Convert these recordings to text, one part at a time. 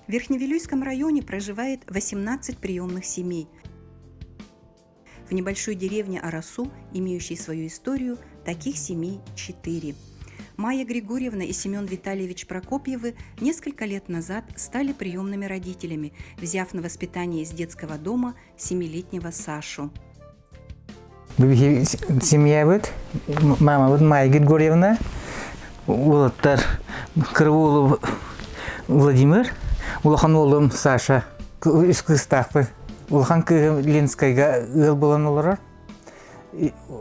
В Верхневилюйском районе проживает 18 приемных семей. В небольшой деревне Арасу, имеющей свою историю, таких семей 4. Майя Григорьевна и Семен Витальевич Прокопьевы несколько лет назад стали приемными родителями, взяв на воспитание из детского дома семилетнего Сашу. Семьябыт, мамабыт Майя Григорьевна, уолаттар кыра уолу Владимир, улахан уолум Саша, үс кыыстаахпын. Улахан кыыһым Ленскайга ыал буолан олорор.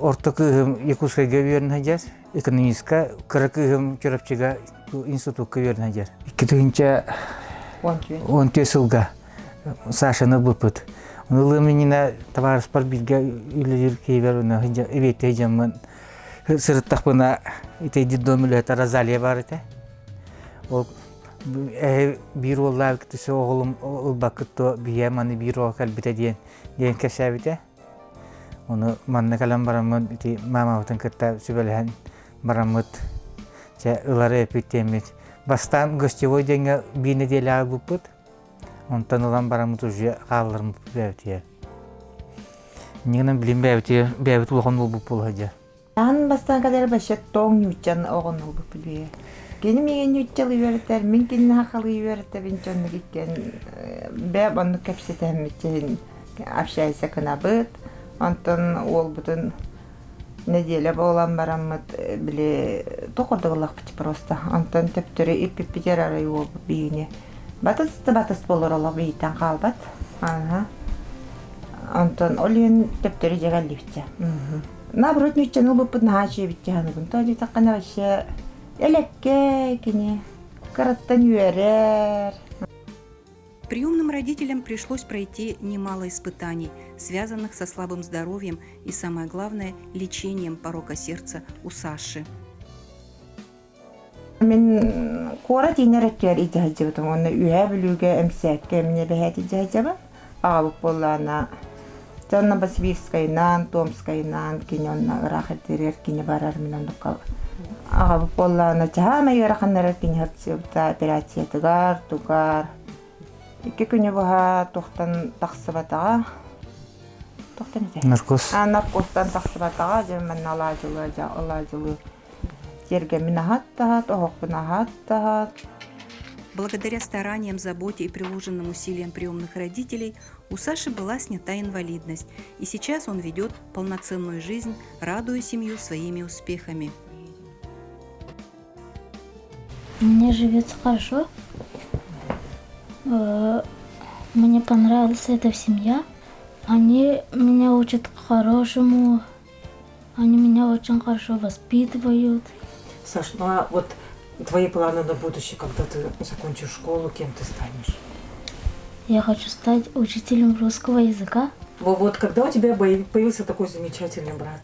Орто кыыһым Якутскайга үөрэнэ сылдьар, экономистка, кыра кыыһым Чурапчыга институкка үөрэнэ сылдьар. 2014 сылга Сашаны ылбыппыт. Ону ылыам иннинэ табаарыспар бииргэ үлэлиир киһибэр уонна эбиэттии дьоммун сырыттахпына ити детдом үлэһитэ Розалия баар этэ. Ол эһи биир уоллаах кытысы оҕолум ылбаккыт дуо биһиэ маны биир оҕо кэлбитэ диэн диэн кэпсээбитэ. Ону манна кэлэн бараммын ити маамабытын кытта сүбэлэһэн бараммыт чэ ылары эппит диэммит. Бастаан гостевой диэҥҥэ биир нэдиэлэҕэ ылбыппыт. Онтон ылан бараммыт уже хаалларыммыт бэйэбитигэр. Иннигинэн билин бэйэбитигэр бэйэбит улахан буолбут буолуо дьэ. Аан бастаан кэлэр баша тоҥ ньууччан оҕон ылбыт билиэ. Кини миигин ньууччалыы үөрэтэр, мин кинини хахалыы үөрэтэбин дьоннук иккиэн бээ оннук кэпсэтэммит общайся гынабыт. Онтон уолбутун нэдиэлэ буолан бараммыт били токурдугуллахпыт просто. Онтон төптөрү иппиппитигэр арай уолбут биһигини батыс да батыс буолар олох биһиттэн хаалбат. Аха. Онтон ол иһин төптөрү дьэ кэллибитчэ. Наоборот ньуччаны ылбыппыт наһаа үчүгэйбит дьаһаныбын. Тоҕо диэтэххинэ вообще элэккэ кини кыраттан үөрэр. Приемным родителям пришлось пройти немало испытаний, связанных со слабым здоровьем и, самое главное, лечением порока сердца у Саши. Мин куорат иинэр өттүгэр илдьэ сылдьыбытым уонна Үөһээ Бүлүүгэ эмсээккэ эмиэ эбэһээт илдьэ сылдьабын. Аҕабыт буоллаҕына дьэ Новосибирскайынан, Томскайынан кини онно ыраах ирдииригэр кини барар мин оннукка аҕабыт буоллаҕына чаһаамай ыараханнарар кини сылдьыбыта операциятыгар, тугар икки күнү быһа туохтан тахсыбатаҕа туохтан этэ? Наркоз. А, наркозтан тахсыбатаҕа дьэ манна алаадьылыы дьэ алаадьылыы Тиэргэммин аһат-таһат, оһохпун аһат-таһат. Благодаря стараниям, заботе и приложенным усилиям приемных родителей у Саши была снята инвалидность, и сейчас он ведет полноценную жизнь, радуя семью своими успехами. Мне живется хорошо. Э, мне понравилась эта семья. Они меня учат хорошему, Они меня очень хорошо воспитывают. Саш, ну а вот твои планы на будущее, когда ты закончишь школу, кем ты станешь? Я хочу стать учителем русского языка. Вот когда у тебя появился такой замечательный брат,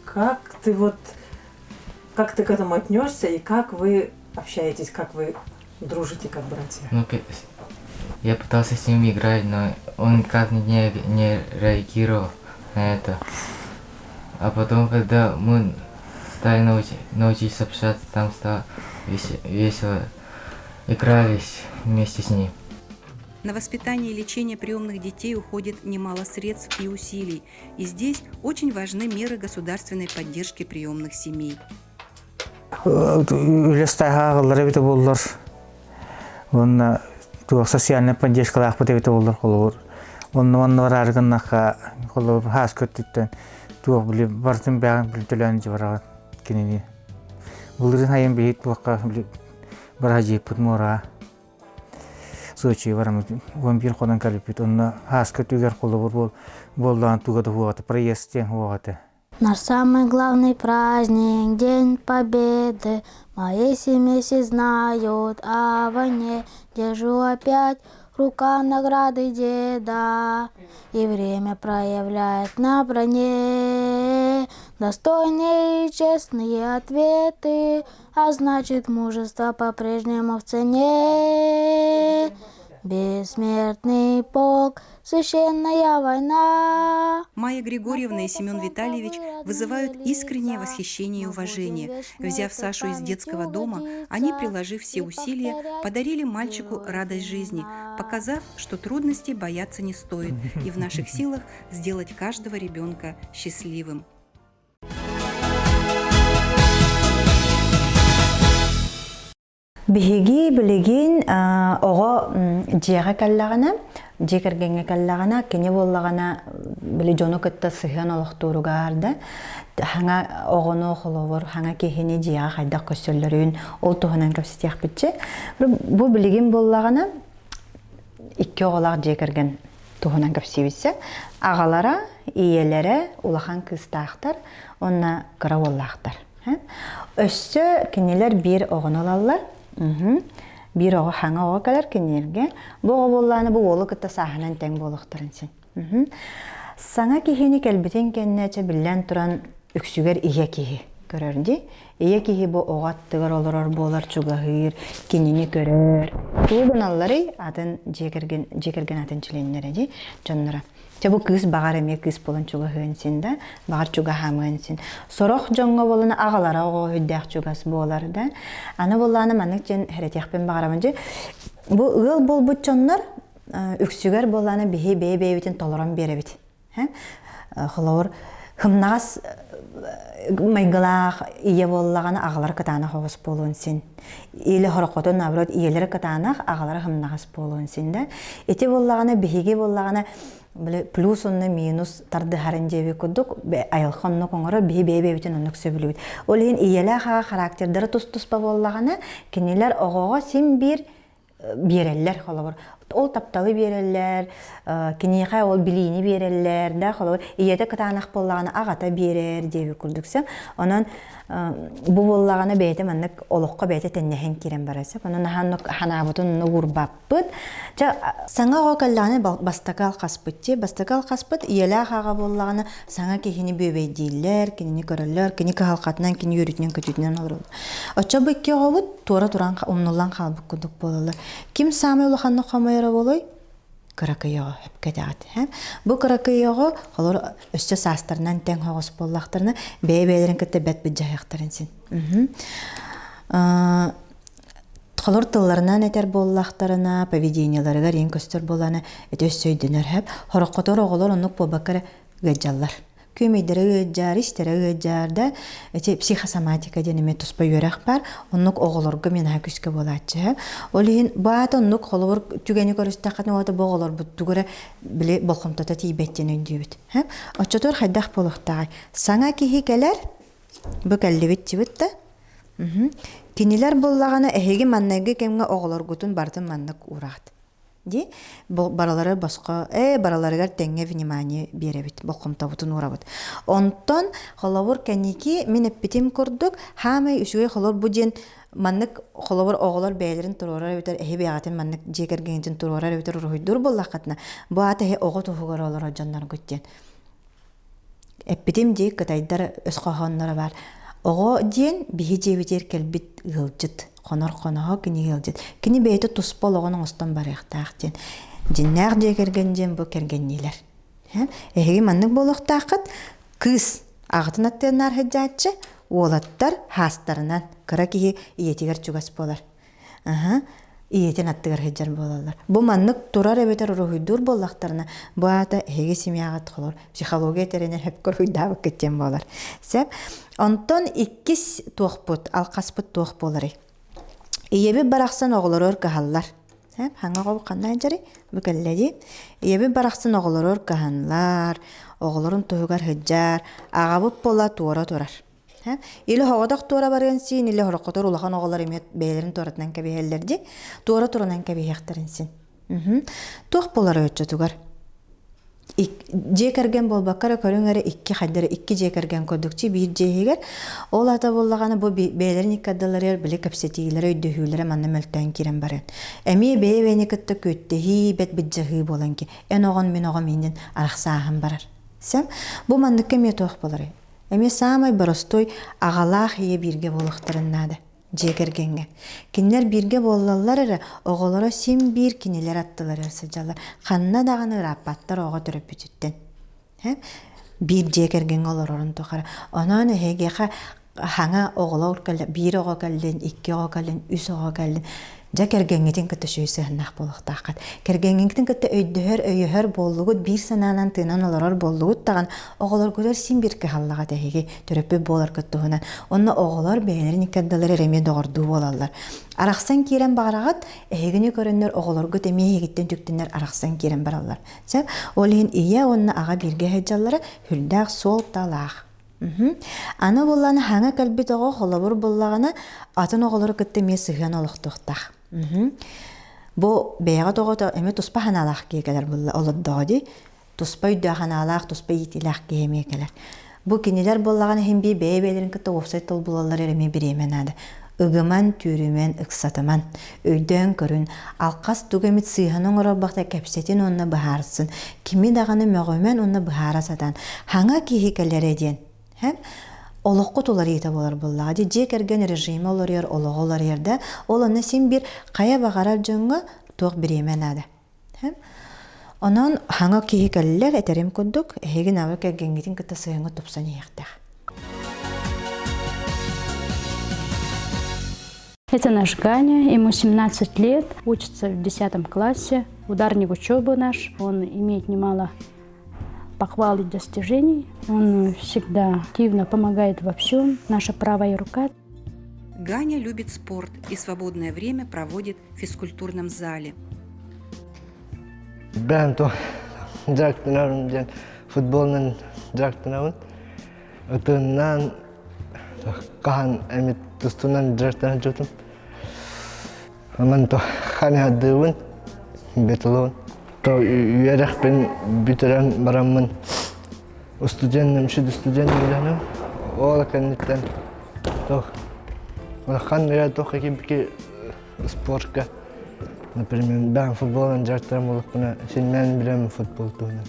как ты вот, как ты к этому отнесся и как вы общаетесь, как вы дружите как братья? Ну, я пытался с ним играть, но он никак не, не реагировал на это. А потом, когда мы стали научи, научиться общаться, там стало весело. Игрались вместе с ним. На воспитание и лечение приемных детей уходит немало средств и усилий. И здесь очень важны меры государственной поддержки приемных семей. Үлэ ааҕыллар эбитэ буоллар уонна туох социальнай поддержкалаахпыт эбитэ буоллар холобур онно манна бараары гыннахха холобур хаас көттүттэн туох били барытын бэҕин били төлөөн дьыбараҕын кинини былырыын айан биһи туохха били бараһадьыйпыт муораҕа Сочи бараммыт 11 хонон кэлбиппит онно хааска түгэр холобур буоллаҕын туга да хуоҕата проезд диэн хуоҕата Наш самый главный праздник, День Победы. В моей семье все знают о войне. Держу опять рука награды деда. И время проявляет на броне достойные и честные ответы, а значит мужество по-прежнему в цене. Бессмертный полк, священная война. Майя Григорьевна и Семен Витальевич вызывают искреннее восхищение и уважение. Взяв Сашу из детского дома, они, приложив все усилия, подарили мальчику радость жизни, показав, что трудностей бояться не стоит и в наших силах сделать каждого ребенка счастливым. Биһиги билигин оҕо дьиэҕэ кэллэҕинэ, дьиэ кэргэҥҥэ кэллэҕинэ, кини буоллаҕына били дьону кытта сыһыан олохтууругар да хаҥа оҕону холобур хаҥа киһини дьиэҕэ хайдах көрсөллөрүн ол туһунан кэпсэтиэхпитчи. Бу билигин буоллаҕына икки оҕолоох дьиэ кэргэн туһунан кэпсиибитсэ. Аҕалара, ийэлэрэ улахан кыыстаахтар уонна кыра уоллаахтар. Өссө кинилэр биир оҕону ылаллар. Биир оҕо хаҥа оҕо кэлэр кинилэргэ. Бу оҕо буоллаҕына бу уолу кытта сааһынан тэҥ буолуохтарын син. Саҥа киһини кэлбитин кэннэ чэ биллэн туран үксүгэр ийэ киһи көрөр дии. Ийэ киһи бу оҕо аттыгар олорор буолар, чугаһыыр, кинини көрөр. Тугу гыналларый? Атын дьиэ кэргэн, дьиэ кэргэн атын чилиэннэрэ дии дьонноро. Чэ бу кыыс баҕар эмиэ кыыс буолан чугаһыан син да, баҕар чугаһаамыан син. Сорох дьоҥҥо буолан аҕалара оҕо өйдөөх чугас буолар да. Аны буоллаҕына маннык дьэн хэрэтиэхпин баҕарабын дьэ. Бу ыал буолбут дьоннор үксүгэр буоллаҕына биһи бэйэ-бэйэбитин толорон биэрэбит. Холобур, хымнаҕас майгылаах ийэ буоллаҕына аҕалара кытаанах оҕус буолуон син. Или хорохотун наоборот ийэлэрэ кытаанах, аҕалара хымнаҕас буолуон син да. Ити буоллаҕына биһиги буоллаҕына били плюс онно минус тардыһарын диэби курдук айылҕа оннук оҥорор биһи бэйэ-бэйэбитин оннук сөбүлүүбүт. Ол иһин ийэлээх аҕа характердара тус-туспа буоллаҕына кинилэр оҕоҕо син биир биэрэллэр холобур ол тапталы биэрэллэр киниэхэ ол билиини биэрэллэр да холобур ийэтэ кытаанах буоллаҕына аҕата биэрэр диэбит курдук сөп онон бу буоллаҕына бэйэтэ маннык олоххо бэйэтэ тэннэһэн киирэн барар сөп онон аһааннык ханаабытын уурбаппыт чэ саҥа оҕо кэллэҕинэ бастакы алхаспыт дии бастакы алхаспыт ийэлээх аҕа буоллаҕына саҥа киһини бүөбэйдииллэр кинини көрөллөр кини кыһалҕатынан кини үөрүүтүнэн көтүүтүнэн олороллор оччо бу икки оҕобут туора туран умнуллан хаалбыт курдук буолаллар. Ким саамай улаханнык хомойоро буолуой? Кыракый оҕо өпкэтэҕит. Бу кыракый оҕо холор өссө саастарынан тэҥ хоҕус буоллахтарына бэйэ-бэйэлэрин кытта бэт быдьаһыахтарын син. Холор тылларынан этэр буоллахтарына, поведениеларыгар иин көстөр буолана ити өссө өйдөнөр хэп. Хороххотор оҕолор оннук буолбакка эрэ ыалдьаллар. Күөмэйдэрэ ыалдьар, истэрэ ыалдьар да, ити психосоматика диэн эмиэ туспа үөрэх баар. Оннук оҕолорго мин аһа күүскэ буолааччы. Ол иһин баата оннук холобур түгэни көрүстэххитинэ уота бу оҕолорбут тугу эрэ били болҕомтото тиийбэт диэн өйдүүбүт. Оччотугар хайдах буолуохтааҕый? Саҥа киһи кэлэр, бу кэллибит дьибит да. Кинилэр буоллаҕына эһиги маннайгы кэмҥэ оҕолоргутун барытын маннык уураат. Дии барылары босхо ээ барыларыгар тэҥҥэ внимание биэрэбит болҕомтобутун уурабыт онтон холобур кэнники мин эппитим курдук хаамай үчүгэй холобур бу диэн маннык холобур оҕолор бэйэлэрин туруорар эбэтэр эһи бэйэҕитин маннык дьиэ кэргэҥҥитин туруорар эбэтэр уруһуйдуур буоллаххытына бу аата эһи оҕо туһугар олорор дьонноргут диэн Эппитим дии, кытайдар өс хоһоонноро баар. Оҕо диэн биһи дьиэбитигэр кэлбит ыалдьыт, хонор хоноһо кини ыалдьыт. Кини бэйэтэ туспа олоҕун оҥостон барыахтаах диэн. Дьиннээх дьиэ кэргэн диэн бу кэргэнниилэр. Эһиги маннык буолуохтааххыт. Кыыс аҕатын аттыаннаар сылдьааччы, уолаттар хаастарынан кыра киһи ийэтигэр чугас буолар. Аһа, ийэтин аттыгар сылдьар буолаллар. Бу маннык турар эбэтэр уруһуйдуур буоллахтарына, бу аата эһиги семьяҕыт холор психология тэринэр сөпкө уруһуйдаабыккыт диэн буолар. Сөп. Онтон иккис туохпут, алхаспыт туох буоларый? Ийэбит барахсан оҕолорор кыһаллар. Сөп, хаҥа оҕо ханна дьарый? Бу кэллэ дии. Ийэбит барахсан оҕолорор кыһанлар, оҕолорун туһугар сылдьар, аҕабыт буола туора турар. Или оҕотох туора барыан сиин, или хороххотор улахан оҕолор эмиэ бэйэлэрин туоратынан кэбиһэллэр дии. Туора турунан кэбиһиэхтэрин син. Туох буолар оччотугар? Дьиэ кэргэн буолбакка эрэ көрүҥ эрэ икки хайдары икки дьиэ кэргэн курдук чи биир дьиэ иһигэр ол ата буоллаҕына бу бэйэлэрин икки ардыларыгар били кэпсэтиилэрэ өйдөһүүлэрэ манна мөлтөөн киирэн барыан. Эмиэ бэйэ-бэйэни кытта күөттэһии, бэт быдьаһыы буолан ки эн оҕон мин оҕом иинин арахсааһын барар. Сэм бу манныкка эмиэ туох буоларый? Эмиэ саамай боростуой аҕалаах ийэ бииргэ буолуохтарын наада. Дьиэ кэргэҥҥэ. Кинилэр бииргэ буоллаллар эрэ, оҕолоро син биир кинилэр аттыларыгар сылдьаллар. Ханна даҕаны ырааппаттар оҕо төрөппүтүттэн. Биир дьиэ кэргэҥҥэ олорорун тухары. Онон эһигиэхэ хаҥа оҕолор кэллэ, биир оҕо кэллин, икки оҕо кэллин, үс оҕо кэллин. Дьэ кэргэҥҥитин кытта үчүгэй сыһыаннаах буолуохтааххыт. Кэргэҥҥитин кытта өйдөһөр, өйөһөр буоллугут, биир санаанан тыынан олорор буоллугут даҕаны оҕолоргутугар син биир кыһаллаҕыт эһиги төрөппүт буоларгыт туһунан. Онно оҕолор бэйэлэрин икки ардылара эрэ эмиэ доҕордуу буолаллар. Арахсан киирэн баҕараҕыт, эһигини көрөннөр оҕолоргут эмиэ эһигиттэн түктэннэр арахсан киирэн бараллар. Сөп? Ол иһин ийэ уонна аҕа бииргэ сылдьаллара сүрдээх суолталаах. Аны буоллаҕына хаҥа кэлбит оҕо холобур буллаҕына атын оҕолору кытта эмиэ сыһыан олохтуохтаах. Бу бэйэҕит оҕото эмиэ туспа санаалаах киһи кэлэр буолла олордоҕо дии. Туспа өйдөөх санаалаах, туспа иитиилээх киһи эмиэ кэлэр. Бу кинилэр буоллаҕына иһин бии бэйэ-бэйэлэрин кытта уопсай тыл булаллар эрэ эмиэ бириэмэ наада. Ыгыман, түүрүмэн, ыксатыман. Өйдөөн көрүн, алхас тугу эмит сыыһаны оҥорорбохто кэпсэтин уонна быһаарсын. Кими даҕаны мөҕүмэн уонна быһаара сатаан. Хаҥа киһи кэлэрэ диэн. Һэм олоххут уларыйыыта буолар буоллаҕа дии. Дьиэ кэргэн режимэ уларыйар, олоҕо уларыйар да, ол онно син биир хайа баҕарар дьоҥҥо туох бириэмэ наада. Онон хаҥа киһи кэллэр, этэрим курдук, эһиги наҕа кэргэҥҥитин кытта сыһыаҥҥа тупсан иһиэхтээх. Это наш Ганя, ему 17 лет, учится в 10 классе, ударник учебы наш. Он имеет немало похвал и достижений. Он всегда активно помогает во всем. Наша правая рука. Ганя любит спорт и свободное время проводит в физкультурном зале. Бэйэм то дьарыктанарым диэн футболунан дьарыктанабын. Ытыынан хаһан эмит тустуунан дьарыктана сылдьыбытым. Онон то ханыһардыыбын, бетулуун. То үөрэхпин бүтэрэн бараммын студенным, студент үлэһиним. Ол кэнниттэн то улахан эрэ туох кибики спортка, например, бэйэм футболунан дьарыктанар буоллахпына, син билэм футбол туһунан.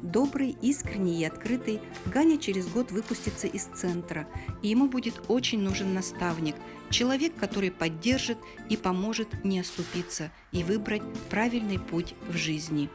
Добрый, искренний и открытый, Ганя через год выпустится из центра, и ему будет очень нужен наставник, человек, который поддержит и поможет не оступиться и выбрать правильный путь в жизни.